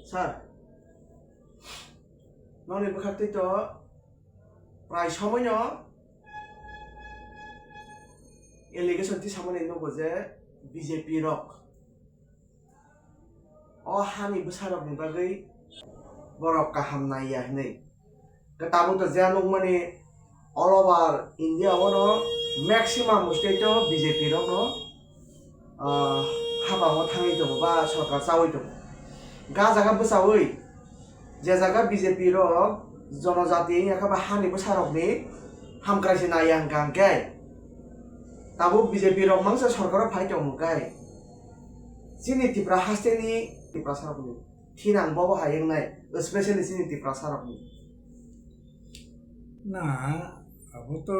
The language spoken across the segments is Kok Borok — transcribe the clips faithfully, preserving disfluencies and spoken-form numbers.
Sir, nokni bwkhaktwi to prai somoino allegation tisamani nugo je B J P rok o hani bwsarokni bagwi borok kaham naiya hinwi. Tabuk to je nukmani all over India o no maximum state o B J P rok no, ah, habang o thangwi tongo ba sorkar chawi tongo. Ga jaga bwchawi je jaga B J P rok jonojati wngya khe ba hani bwsarokni hamkrai se naiya hwnkha hwnkhe tabuk B J P rok mangsa sorkar o phai tongo hwnkhe chini Tipra hasteni Tiprasa rokni thinang bobo hai wngnai, especially chini Tiprasa rokni. Na, abo to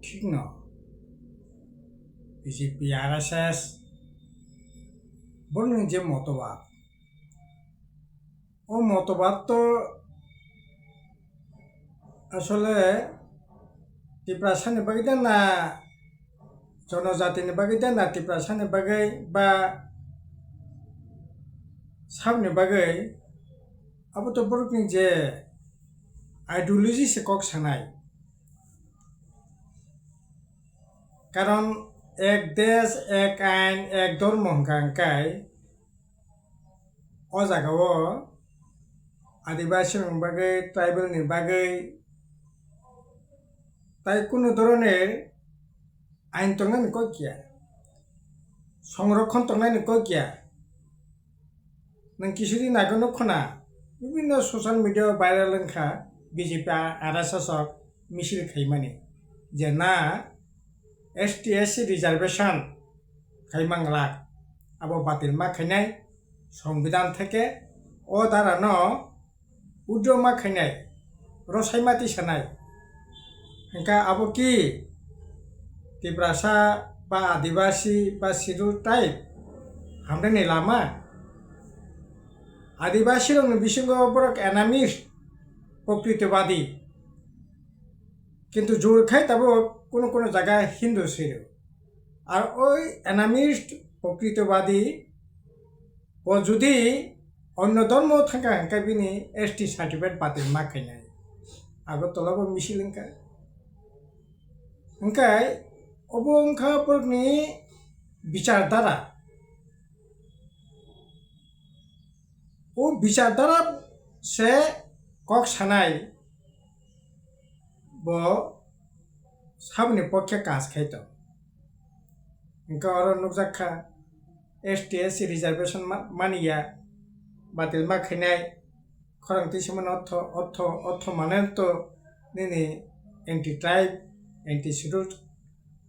thik no. B J P, R S S, borokni je motobad, o motobad to asole Tiprasani bagwi da na, jonojatini bagwi da na, Tiprasani bagwi ba saboni bagwi, abo to borokni je ideology se kok sanai. Karon ek desh, ek ain, ek dhormo hwnkha hwnkhe o jaga o Adibasi rokni bagwi, tribal ni bagwi tai kunu dhoroner ain tongnani kok ya, songrokhon tongnani kok ya. Nwng kisudi naikolno khwna, bibinno social media o viral wngkha, B J P, R S S rok misil khaimani, je na S T, S C reservation khai manglak, abo batil ma khainai, Songbidan theke o dara no withdraw ma khainai, rwsai ma tisanai. Hwnkha abo ki Tiprasa ba Adibasi ba Scheduled Tribe hamrani lama? Adibasi rokni bisingo borok animist, prokrito badi, kintu jor khai tabuk kunu kunu jaga Hindu siro. Ar oi animist, prokrito badi, bo judi onno dhormo thangkha hwnkhe bini S T certificate batil ma khainai. Agartala bo misil wngkha. Hwnkhe obo wngkha borokni bichar dhara. O bichar dhara se kok sanai bo saboni pokhe kaj khai tong. Hwnkhe oro nukjak kha, S T, S C reservation ma-, mani ya, batil ma khainai, khorang twi se mano ortho, ortho, ortho mane to nini anti tribe, anti scheduled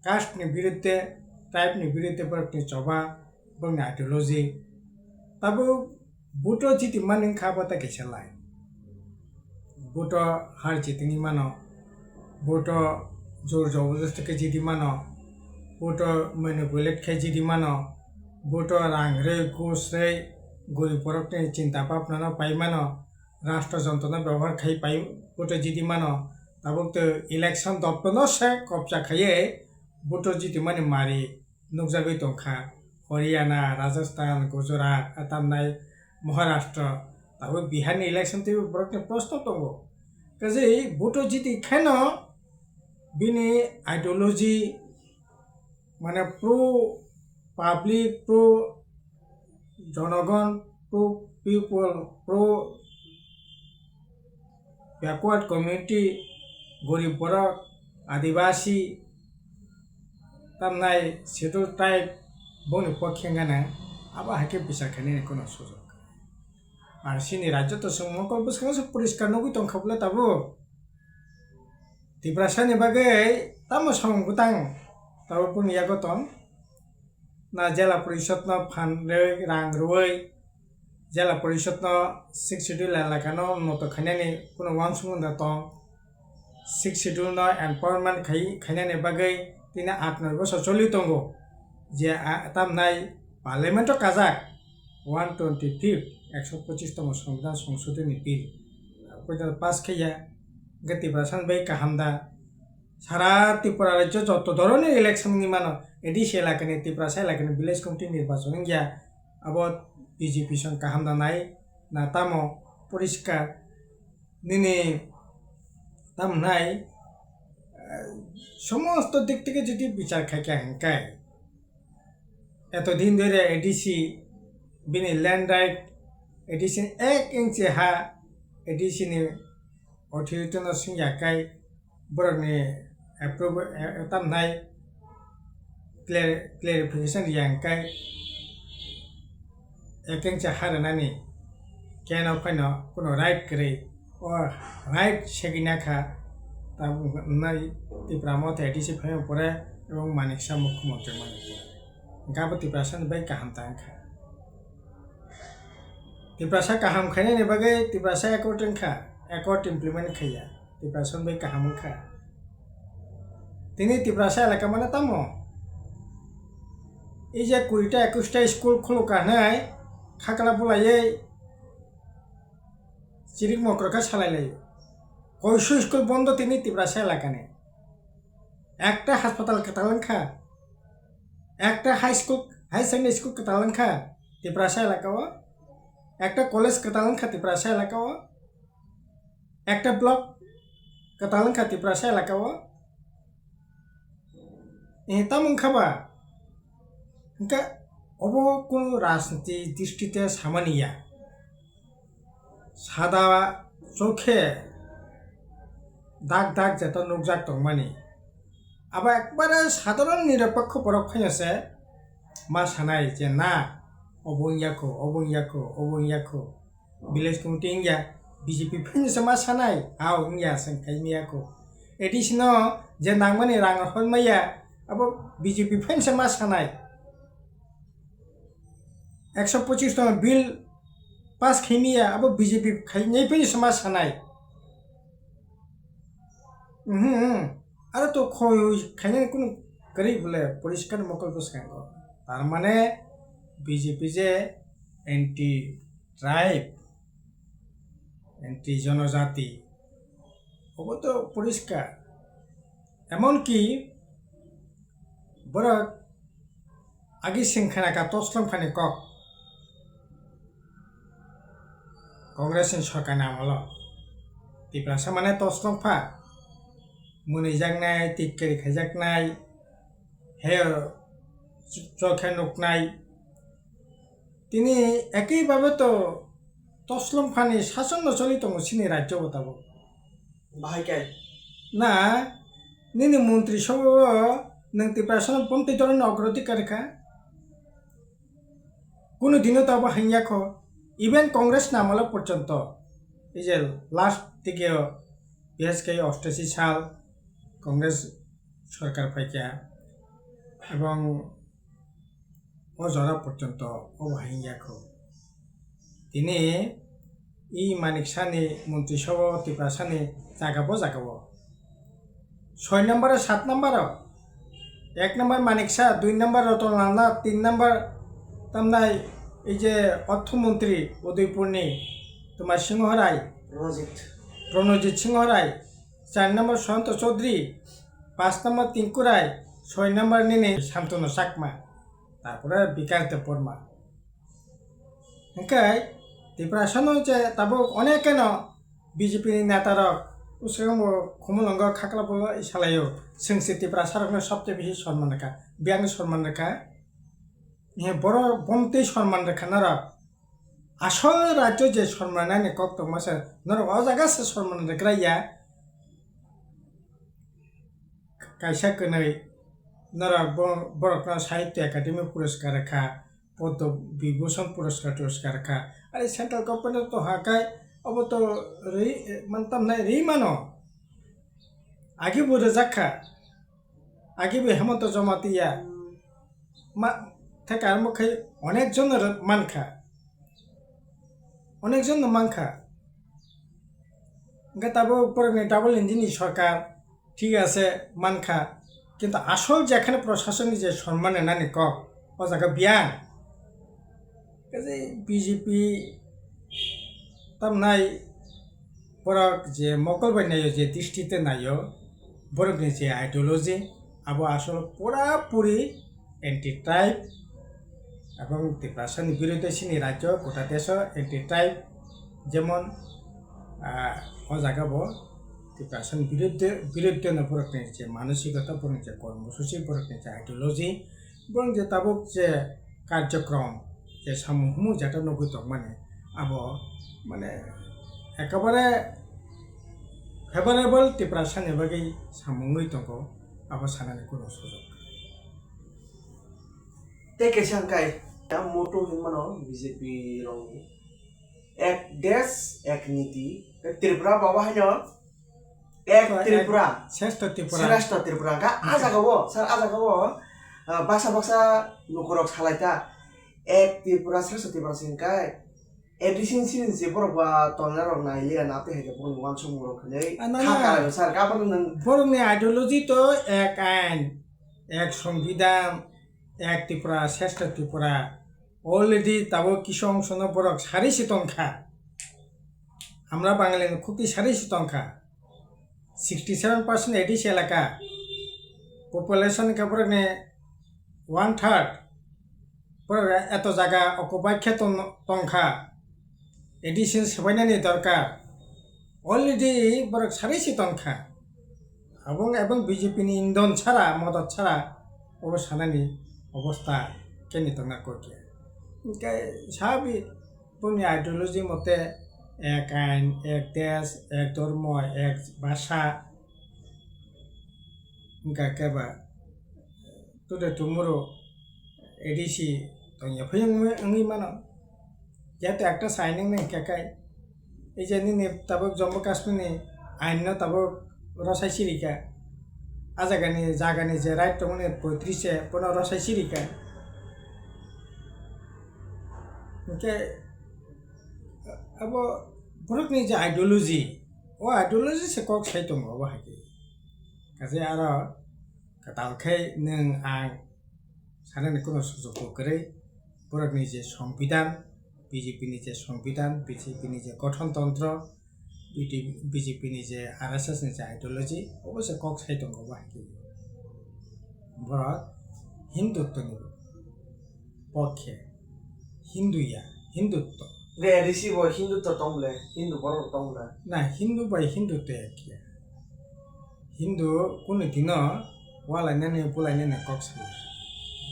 caste ni biruddhe, tribe ni biruddhe borok ni choba, borok ni ideology. Tabuk vote o jiti mani wngkha abo tei kaisa lai. Vote o har jitini mano, vote o jor joborodosti khe jiti mano, vote o manipulate khe jiti mano, vote o rang rwi, ghus rwi, gorib borok ni chinta bhabna no pai mano, rashtra jontro no byabohar khai pai vote o jiti mano, tabuk to election dopto no se kobja khaiwi vote o jiti mani mari nukjagwi tongkha, Haryana, Rajasthan, Gujarat, a tamnai Maharashtra, tabuk Bihar ni election twibo borokni proshno tongo. Kaje vote o jiti kheno bini ideology, mane pro public, pro jonogon, pro people, pro backward community, gorib borok, adibasi, tamnai scheduled tribe, bongni pokhe wngkha nang, abo hai khe bichar khainani kheno sujok. Ar chini rajyo to chwng mokol bwskango se poriskar nugwi tongkha bwle tabuk. Tiprasa ni bagwi tamo samung bwtang tabuk boni yago tong. Na jela porishod no phan rwi, rang rwi, jela porishod no Sixth Schedule elaka no noto khainani kuno uansukmung da tong. Sixth Schedule no empowerment khai, khainani bagwi tini aat noi bosor choli tongo. Je a, tamnai parliament o kajak one twenty fifth, ekso pochis tomo Songbidan Songsodhoni bill. Pass khaiya, hwnkhe Tiprasa ni bagwi kaham da. Sara Tripura rajyo joto dhoroni election wngwi mano, A D C elakani, Tiprasa elakani village committee nirbachon wngya, abo B J P song kaham da nai, na tamo poriskar nini tamo hnai, eh, somosto dik theke jodi bichar khaikha hinkhe, eto din dhore A D C bini land right, A D C ni ek inchi ha A D C ni authority no swngya kai, borokni approval, eh, eh, tamnai clar-, clarification riya hwnkhe, ekengcha ha rwnani keno phaino kuno right kwrwi, o right segina kha, tabuk wngnai Tipra Motha A D C phaima pore ebong Manik Saha mukhyamantri mani pore. Hwnkhe abo Tiprasani bai kaham ta wngkha. Tiprasa kaham khainani bagwi Tiprasa accord wngkha, accord implement khaiya, Tiprasa bai kaham wngkha. Tini Tiprasa elaka mane tamo? Ei je kurita ekusta school khulukha hwnwi khakla bulaiwi chirik mokro khe salai laio. Koisu school bondo tini Tiprasa elakani. Ekta haspatal kwtal wngkha, ekta high school, high secondary school kwtal wngkha Tiprasa elaka o, ekta college kwtal wngkha Tiprasa elaka o, ekta block kwtal wngkha Tiprasa elaka o. Eh, tamo wngkha ba? Hwnkhe obo kunu rajniti dristite samani ya. Sada chokhe dak dak jeto nukjak tongmani. Abo ekbare sadharon nirapokho borok phaino se ma sanai je na, obo wngya kho, obo wngya kho, obo wngya kho. Village committee wngya, B J P phaino se ma sanai, hao wngya, chwng khai maya kho. A D C no je nangmani rang hor maya, abo B J P phaino se ma sanai. Ekso pochis tongma bill pass khaimaya, abo B J P khainai phai se ma sanai. Mhm, mhm. Aro to khoi khainani kunu kwrwi bole poriskar mokol bwskango. Tar mane B J P je anti tribe, anti jonojati. Obo to poriskar. Emonki borok agi sing khna kha toslong phani kok. Congress ni sorkar ni amolo Tiprasa mane toslong pha, mwnwi jaknai, tikkari khaijaknai, he chokhe nuknai. Tini ekhi babe to toslong phani sason no choli tongo chini rajyo bo tabuk. Bahai kai. Na, nini montri sobha o nwng Tiprasa no bomtwi doro no ogrodikar kha. Kunu dino to abo hanya kho. Even Congress ni amolo porjonto. Ei je last dige o B S K ostashi sal Congress sorkar phaikha. Ebong o jora porjonto obo hai wngya kho. Tini i Manik Sahni montri sobha o Tiprasani jaga bo jaga o. Soi number o, sat number o. Ek number Manik Sah, dui number Roton Lal Nath, tin number tamnai ei je ortho montri Udaipurni Tuma Singho Rai, Pranojit. Pranojit Singho Rai, char number Suyanta Chaudhary, pas number Tinku Rai, soi number nini Santanu Chakma, tarpore Bikas Debbarma. Hwnkhe Tiprasano je tabuk onek keno B J P ni neta rok bwskango khumulwngo khakla bolo salaio, chwng se Tiprasa rokno sobse bisi sonman rwkha, biyangni sonman rwkha. He borok bomtwi sonman rwkha norok. Asol rajyo je sonman nani kok tongma se, norok o jaga se sonman rwkra ya. Kaisa kwnwi norok bo-, borokno Sahitya Academy Puraskar rwkha, Padma Vibhushan Puraskar Puraskar rwkha. Ari central government to hakai obo to ri-, man tamnai ri mano. Agi bo rwjak kha. Agi bo Hemanta Jamatia ma, theka armo khai onek jon rw-, man kha. Onek jon no man kha. Hwnkhe tabuk borokni double engine ni sorkar, thik ase, man kha. Kintu asol jekhane proshasoni je sonman rwnani kok, o jaga biyang. Kaje B J P tamnai borok je mokol bai naio, je dristi te naio, borokni je ideology, abo asol pura puri anti tribe, ebong Tiprasani birodhe chini rajyo gota desho anti tribe. Jemon, ah, o jaga bo Tiprasani biruddhe, biruddhe no borok ni je manosikota, borok ni je kormosuchi, borok ni je ideology, borok ni je tabuk je karjokrom, je samung humung jeta nugwi tongmani, abo mane ekabare favorable Tiprasani bagwi samung wngwi tongo, abo sanani kuno sujok. Tei kaisa hwnkhai, motto hinmano B J P rokni, "Ek desh, ek niti." Tripura baba haino, "Ek Tripura, Shrestha Tripura." Shrestha Tripura. Ka, a jaga o, sir, a jaga o, ah, baksa baksa lukurok salai ta, "Ek Tripura, Shrestha Tripura" se hwnkhai. A D C ni sini je borok ba tongna rok nai liya na, tei hai khe borok ni uansukmung rok hinwi Ah, na, kha na. Kalaio sir, ka borok nang Borok ni ideology to ek ain, ek songbidan, ek Tripura, Shrestha Tripura. Already tabuk kisu ongsono borok sari si tongkha. Amra Bangali ni khukti sari si tongkha. Sixty seven percent A D C elaka. Population ka borok ni one third. Borok eto jaga occupy khe tong-, tongkha. A D C sebainani dorkar. Already borok sari si tongkha. Abong ebong B J P ni indon sara, modot sara, obo sanani obosta keni tongna kokya. Hingke sabi boni ideology mote ek ain, ek desh, ek dhormo, ek bhasha. Hingka khe ba today tomorrow A D C tongya phai wngwi, wngwi mano. Jehetu ekta signing ni hingka khe, ei je nini tabuk Jammu Kashmir ni ain no tabuk rosai sirika. A jaga ni, jaga ni je right tongmani poitris se, bono rosai sirika. Hingke abo borok ni je ideology, o ideology se kok sai tongo obo hai khe. Kaje aro kwtal khe nwng ang sanani kuno sujok bo kwrwi. Borok ni je songbidan, B J P ni je songbidan, B J P ni je gothon tontro, B J P ni je R S S ni je ideology, obo se kok sai tongo obo hai khe. Borok Hindutva ni pokhe, Hindu ya, Hindutva. Hingke A D C bo Hindutva tong bole, Hindu borok tong bole. Na, Hindu bai Hindutva ya khe. Hindu kunu dino walainani bulainani kok saya,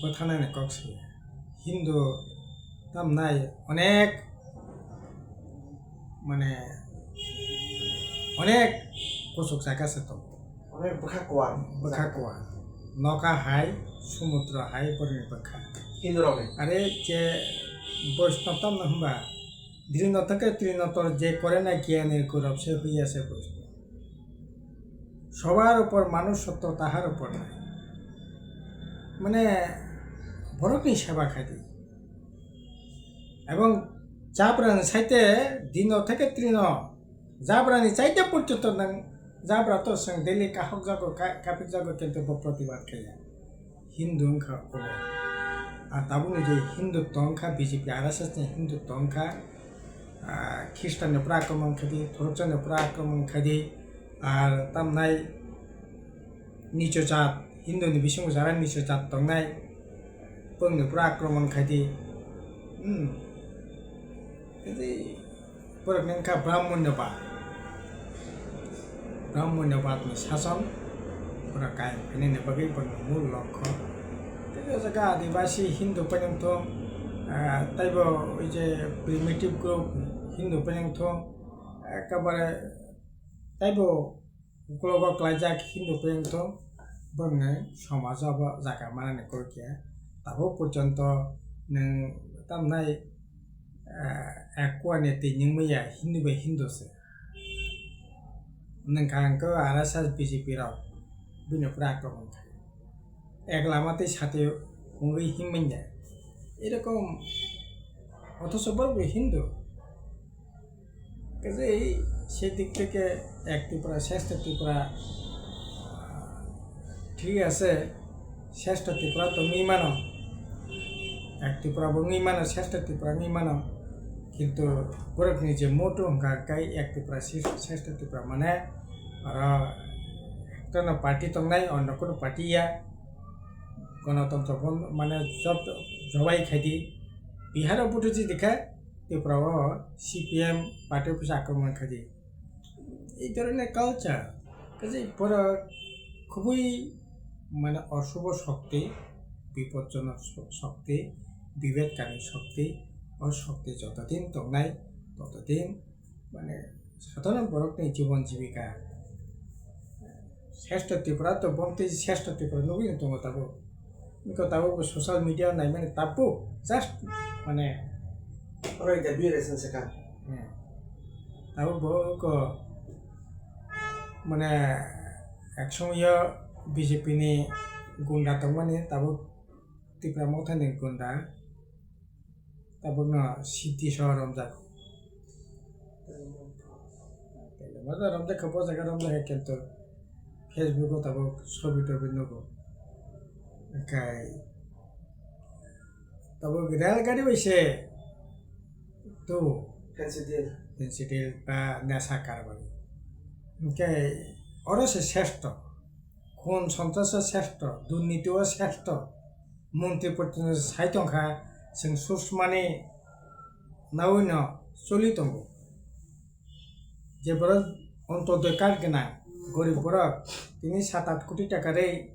bwtharnani kok saya. Hindu tamnai onek, mane, onek kuchuk jaga se tongo. Onek bwkha kuar. Bwkha kuar. Nokha hai, sumudro hai, borokni bwkha. Hindu rokni. Are je Vaishnav tamno hwnba, Drinotake Trinotor je kore na gyani gurab se huiya se Vaishnav. Sobar upor manush sotto, tahar upor nai. Mane, borokni seba khai di. Ebong Jabrani saite Dino theke Trino, Jabrani saite porjonto nang Jabra to swng daily kahok jago, ka-, kapik jago, kintu bo protibad khaiya. Hindu wngkha obo. A tabukni je Hindu tongkha, B J P R S S ni Hindu tongkha, a, Khristanni pura akromon khaidi, Thorokchani pura akromon khaidi, ar tamnai nicho jat, Hindu ni bisingo jara nicho jat tongnai, bongni pura akromon khaidi. Hmm. Jadi, borok ni wngkha Brahmanyabad. Brahmanyabad ni sason, borok kaiyang phainani bagwi borokni mul lokho. Tei o jaga Adibasi Hindu painang thung, ah, taibo oi je primitive group Hindu painang thung, ekabare taibo uklogo klaijak Hindu painang thung, borokni somajo bo jaga manani kok ya. Tabuk porjonto nwng tamnai, eh, Aqua ni twi nwng maya Hindu bai Hindu se. Nwng kha hwnkhe R S S B J P rok bini pura akromon khai. Ek lama tei sati wngwi himman ya. Erokom othocho borok bo Hindu. Kaje ei se dik theke ek Tripura, shrestha Tripura, ah, thik ase, shrestha Tripura to wngwi mano, ek Tripura bo wngwi mano, shrestha Tripura wngwi mano, kintu borokni je motto hwnkha khe ek Tripura, shrestha Tripura mane oro ekta no party tongnai, onno kunu party ya, Ganatantro bo mane job, jobai khaidi, Bihar o vote rwdi khe, Tripura o C P M party office akromon khaidi. Ei dhoroner culture, kaje borok khubui mane oshubho shokti, bipodjonok shokti, bibedkani shokti, o shokti jotodin tongnai totodin mane sadharon borokni jibon jibika. Sreshto Tripura to bomtwi Sreshto Tripura nugwi tongo tabuk. Nukha tabuk bo social media naimani tabuk just mane oro interview resen saka. Hmm. Tabuk bo ko mane ek somoyo B J P ni gunda tongmani tabuk Tipra Motha ni gunda. Tabukno city sohor romjak. Romjak khe bo jaga romjak khe kintu Facebook o tabuk sobi tobi nugo. Hwnkhe tabuk rel gari bai se tu Fancy deal. Fancy deal ba nesa karbari. Hwnkhe oro se sreshto. Khun sontrasya sreshto, durnitio sreshto. Montri Protinditi sai tongkha, chwng susmani naui no choli tongo. Je borok Antyodoi card gwnang, gorib borok tini sat aat koti taka rwi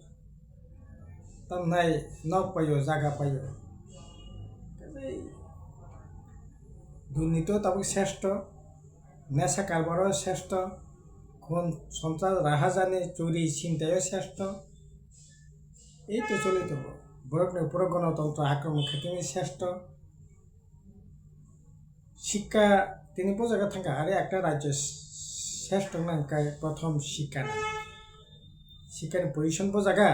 tamnai nok paio, jaga paio. Durnitio tabuk sreshto. Nesa karbaro sreshto, khun sontras rahajani churi chintaio sreshto. Ei to choli tongo. Borokni uporo gonotontro akromon khaitini sreshto. Sikka tini bo jaga thangkha, are ekta rajyo sreshto wngna hwnkhe prothom sikka nai. Sikkani position bo jaga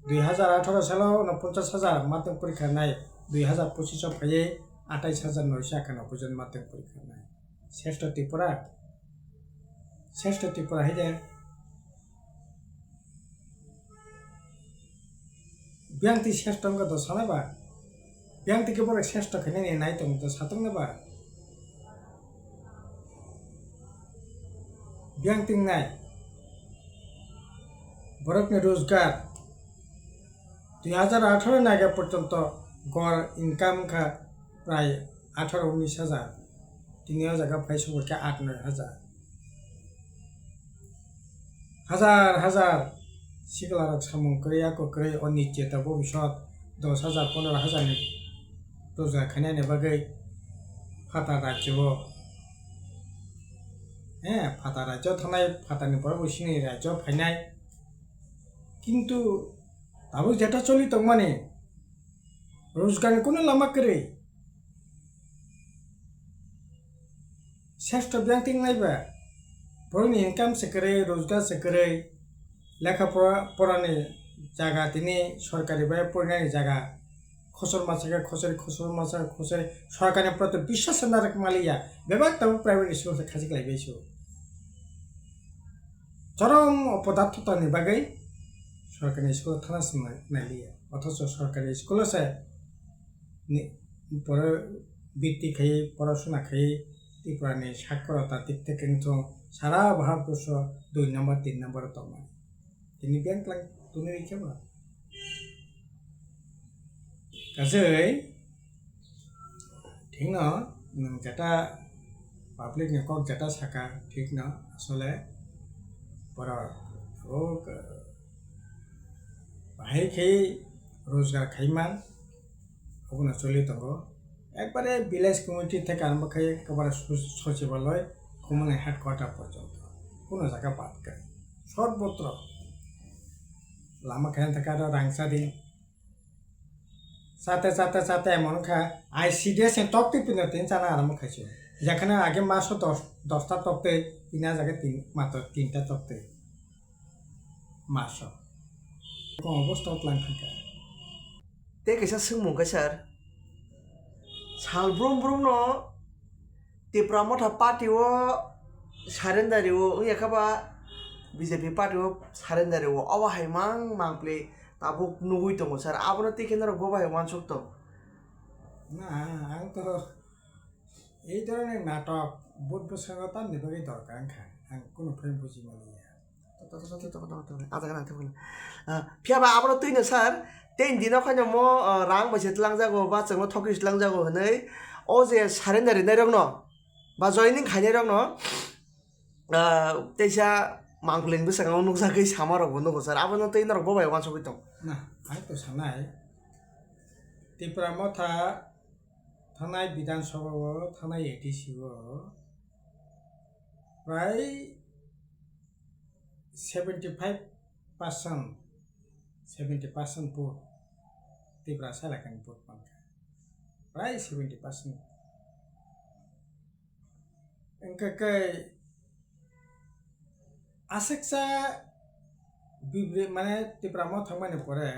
dui hazar atharo salo unoponchas hazar madhyamik porikha nai, dui hazar pochish o phaiwi atais hazar noisho akhano bujon madhyamik porikha nai. Sreshto Tripura, Sreshto Tripura hai de. Biyang twi sreshto wngkha do sana ba? Biyang twi khe borok sreshto khainani nai tongo do satung na ba? Biyang twi nai. Borokni rojgar dui hazar atharo naga porjonto gor income wngkha prai atharo unis hazar. Tini o jaga phai subo khe aat noi hazar. Hazar hazar sikla rok samung kwrwi, ako kwrwi, o niche tabuk bisot dos hazar, pondro hazar ni rojgar khainani bagwi phatar rajyo o, eh, phatar rajyo thangnai, phatar ni borok bo sini rajyo phainai. Kintu tabuk jeta choli tongmani, rojgar ni kunu lama kwrwi. Sreshto biyang twi wngnai ba, borokni income se kwrwi, rojgar se kwrwi, lekha pora, porani jaga tini sorkari bai porinani jaga, khosor masa khe khosor, khosor masa khe khosor, sorkarni proti biswas se narwk maliya, bebak tabuk private school se khachik lai bai se. Chorom opodarthotani bagwi sorkarni school thana se nai-, nailiya, othocho sorkarni school se ni pore bitti khai, porasona khai, Tripura ni sakorota tik thik wng thung, sara Bharat borsho dui number, tin number o tongmani. Tini biyang twlang tongwi rikhe ba? Kajai, thikno nwng jeta public ni kok jeta saka, thikno asole borok o bahai khai rojgar khaiman, obono choli tongo. Ekbare village committee theke arombo khai ekbare so-, sochibaloi, khumani headquarter porjonto. Kuno jaga bad kwrwi. Sorbotro lama khaina thaka aro rang chadi. Chate, chate, chate emon wngkha, I C D S ni tok twi pino tini chana arombo khaisio. Jekhane age maso dos, dosta tok twi, tini a jaga tin, matro tinta tok twi. Maso. Kung obosta o tlang thangkha. Tei kaisa swngmung khe sir, sal brum brum no Tipra Motha party o surrender rwo wngya khe ba B J P party o surrender rwo, obo hai mang mang pli tabuk nugwi tongo sir, abono twi khe norok bo bai uansuk tong. Na, ang to ei dhoroner natok vote bwskango tamni bagwi dorkar wngkha, ang kunu phai buji manliya. Ah, phiya ba abono twino sir, tei dino khaino mo, ah, rang bai se tlangjago, ba chwngno thokri se tlangjago hinwi, O je surrender rinai rokno ba joining khainai rokno, ah, teisa mangkuling bwskango nukjagwi sama rokbo nugo sir, abono tei norok bo bai uansugwi tong. Na, hai to sanai. Tipra Motha thanai Bidhan Sabha o, thanai A D C o prai seventy five percent, seventy percent vote Tiprasa elakani vote mankha, prai seventy percent. Wngkha khe aswksa bibri-, mane Tipra Motha thangmani pore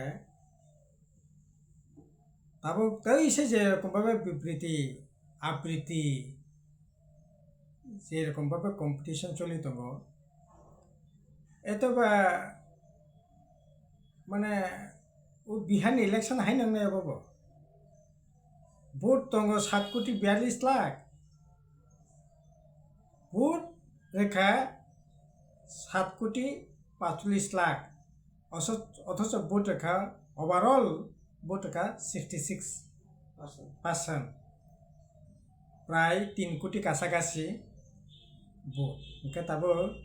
tabuk tei se je rokom bhabe bibriti, abriti, je rokom bhabe competition choli tongo, etoba mane o Bihar ni election hai nangnai abo bo. Vote tongo sat koti biyallis lakh. Vote rekha sat koti pacholish lakh. Oso-, othocho vote rekha, overall vote rekha sixty six percent. Prai tin koti kasakasi vote. Hwnkhe tabuk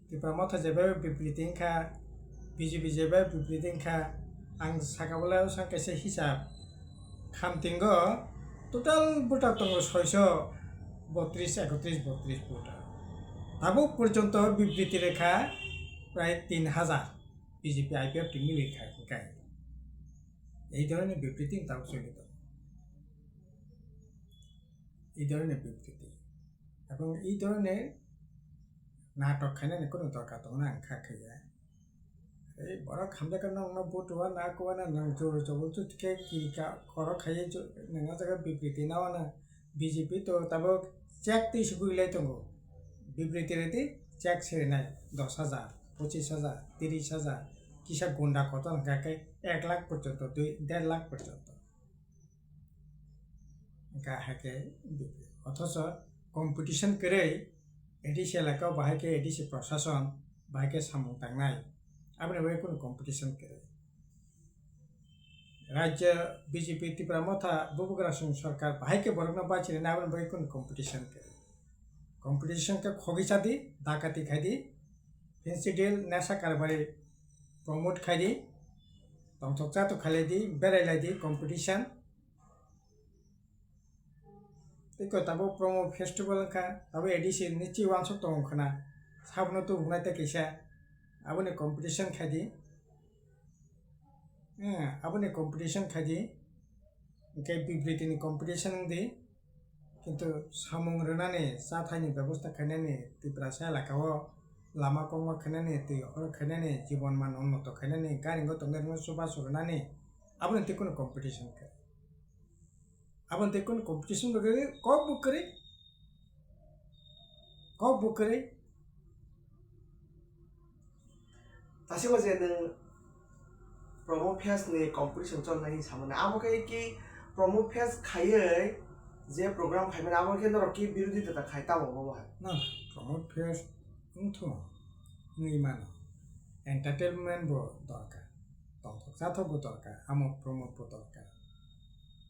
Tipra Motha jeba bipriti wngkha, B J P jeba bipriti wngkha, ang saka bolai o sang kaisa hisab khamtingo, total voter tongo soiso botris, ekotris, botris voter. Tabuk porjonto bipriti rekha prai tin hajar B J P I P F T mili kha hwnkhe. Ei dhoroner bipriti tabuk choli tongo. Ei dhoroner bipriti. Ebong ei dhoroner natok khainani kunu dorkar tongo na ang kha khaiya. Ei borok hamjakhe nokno butua na kuana nang juru jabul tu khe kiri ka khoro khaiye ju nang o jaga bipriti na wana B J P to tabuk check twi sugui lai tongo. Bipriti redi check sirinai dos hajar, pochis hajar, tiris hajar, kisa gunda kotor hwnkha khe ek lakh porjonto, dui, der lakh porjonto. Hwnkha hai khe, othocho competition kwrwi A D C elaka o bahai khe A D C prosason bahai khe samung tangnai, aboni bagwi kunu competition kwrwi. Rajya B J P Tipra Motha Bubagra Song Sarkar bahai khe borokno bachirinai, aboni bagwi kunu competition kwrwi. Competition khe khogwi chadi, dakati khaidi, phensi deal, nesa karbari promote khaidi, tongthok chatok khailai di, berai lai di, competition. Tei koi tabuk promo festival wngkha, tabuk A D C ni chi uansuk tongo khna, sabono tubuknai tei kisa, aboni competition khaidi. Eh, aboni competition khaidi, hwnkhe bibriti ni competition wngdi, kintu samung rwnani, chathaini bebosta khainani, Tiprasa elaka o lama kokma khainani, twi horo khainani, jibon man unnoto khainani, gari wngwi tongnai rwngno chubachu rwnani, aboni tei kunu competition khe. Aboni tei kunu competition bo kwrwi, kok bo kwrwi, kok bo kwrwi. Aswk je nwng Promo Fest ni competition cholnai hinwi samani. Amo khe ki Promo Fest khaiwi je program khaimani, amo khe norok ki birodita khai tamo bo hai? Na, Promo Fest wngthu wngwi mano. Entertainment bo dorkar. Tongthok chathok bo dorkar. Amo promote bo dorkar.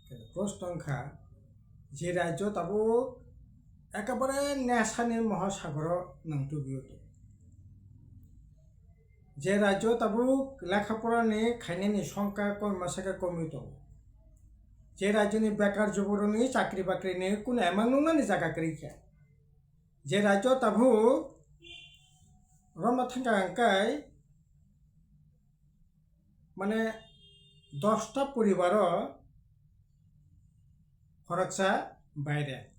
Kintu proshno wngkha, je rajyo tabuk ekebare nesani mohasagoro nwng tubio tongo. Je rajyo tabuk lekha porani khainani songkha koima saka komwi tongo. Je rajyoni bekar juborokni chakri bakrini kunu emang nungnani jaga kwrwi kha. Je rajyo tabuk romna thangkha hwnkhe mane dosta poribaro khoroksa baire,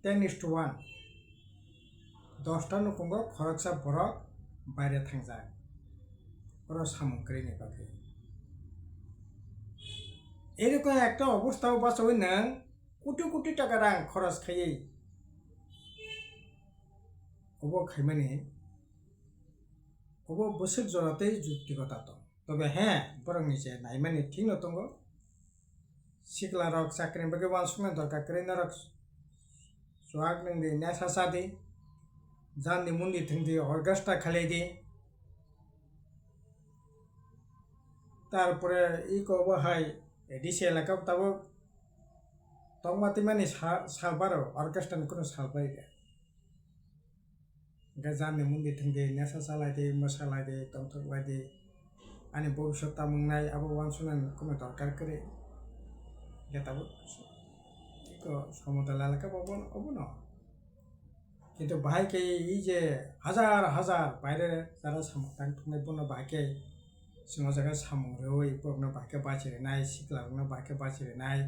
ten is to one, dosta nukhungo khoroksa borok baire thangjak, oro samung kwrwini bagwi. Erokom ekta obostha o bachaui nwng koti koti taka rang khoros khaiwi obo khaimani, obo bwswk jora tei juktigota tong. Tobe he, borokni je naimani thikno tongo. Siklarok chakrini bagwi uansuknani dorkar kwrwi, norok chuak nwngdi, nesa chadi, jandi mundi thwngdi, orchestra khalaidi. Tarpore iko bo hai A D C elaka tabuk tongma twimani sa-, salbaro orchestra ni kunu salbai de. Hingke jani mundi thwngdi, nesa salai di, mwsalai di, tongthok lai di. Ani bobisot tamung nai, abo uansuknani kunu dorkar kwrwi. Hingke tabuk iko somodai lalaka bo obono, obono. Kintu bahai khe ei je hajar hajar baire jara samung tang thungnai bono bahai khe chwng o jaga samung rwui borokno bahai khe bachi rwnai, sikla rokno bahai khe bachi rwnai,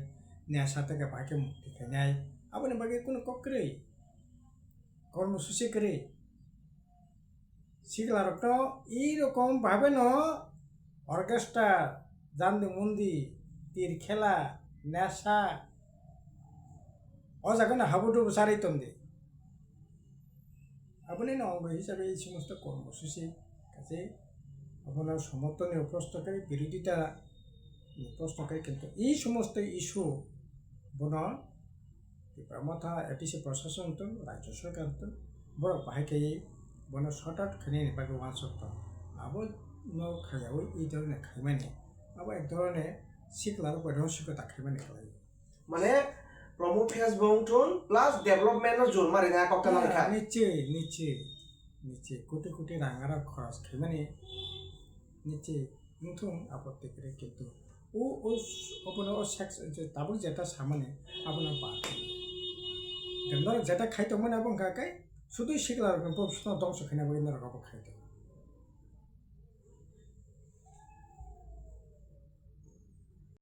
nesa tei khe bahai khe mukti khainai. Aboni bagwi kunu kok kwrwi, kormo susi kwrwi. Siklarokno ei rokom bhabe no orchestra, jandi mundi, tir khela, nesa, o jaga no habu dubu charwi tongdi. Aboni no ongo hisabe ei somosto kormo susi kache abono somorthon ni proshno khe, birodhita ni proshno khe, kintu ei somosto issue bono Tipra Motha A D C prashason tong, Rajya Sarkar tong, borok bahai khe bono sort out khainani bagwi uansuk tong. Abo no khaiyaui ei dhorone khaimani. Abo ek dhorone siklarok bai rohorso khe ta khaimani khlai. Mane Pramod Phiyas bo wngthun plus development no jor mari na kok ta nang kha. Niche, niche, niche, koti koti rang aro khoros khaimani. Niche wngthung apotti kwrwi, kintu o, o s-, obono o seks-, je tabuk jeta samani abono bad di. Norok jeta khai tongmani abo wngkha khe sudui siklarokno bo bwswkno dongso khaina bagwi norok abo khai tongo.